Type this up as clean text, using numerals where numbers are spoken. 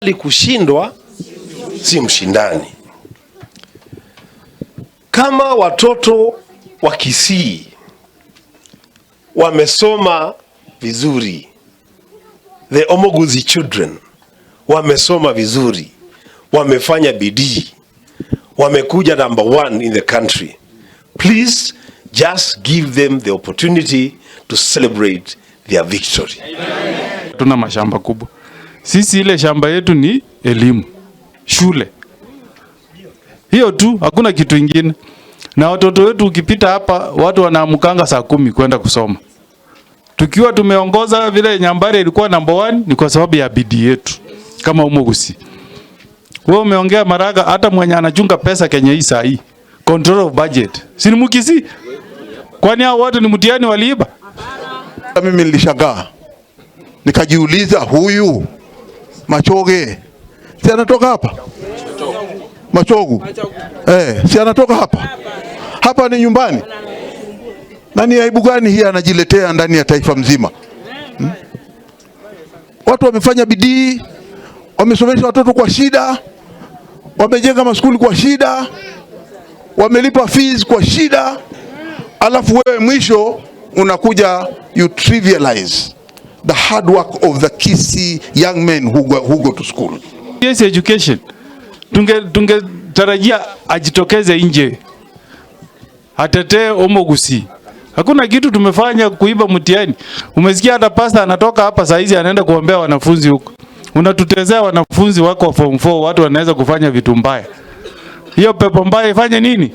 Kushindwa si mshindani. Kama watoto wa Kisii wamesoma vizuri, the Omoguzi children wamesoma vizuri, wamefanya bidii, wamekuja number one in the country. Please just give them the opportunity to celebrate their victory. Tuna mashamba kubwa sisi, ile shamba yetu ni elimu, shule hiyo tu, hakuna kitu ingine. Na watoto wetu ukipita hapa, watu wanaamkanga saa 10 kwenda kusoma. Tukiwa tumeongoza vile Nyambari ilikuwa number one, ni kwa sababu ya bidii yetu kama Omogusi. Wewe umeongea Maraga, hata mwenye anachunga pesa Kenya hii saa hii, control of budget, si ni Mkisii? Kwani hao wote ni mtihani waliiba? Mimi nilishangaa nikajiuliza, huyu Machoge si anatoka hapa Machogu eh, si anatoka hapa hapa, ni nyumbani? Na ni aibu gani hii anajiletea ndani ya taifa mzima? Watu wamefanya bidii, wamesomesha watoto kwa shida, wamejenga maskuli kwa shida, wamelipa fees kwa shida, alafu wewe mwisho unakuja you trivialize the hard work of the Kisii young men who go to school. Yes, education. Tungetarajia ajitokeze nje atetee Omogusi. Hakuna kitu tumefanya kuiba mtihani. Umesikia hata pastor anatoka hapa saa hizi anaenda kuombea wanafunzi huko. Unatutezea wanafunzi wako wa form 4, watu wanaweza kufanya vitu mbaya. Hiyo pepo mbaya ifanye nini?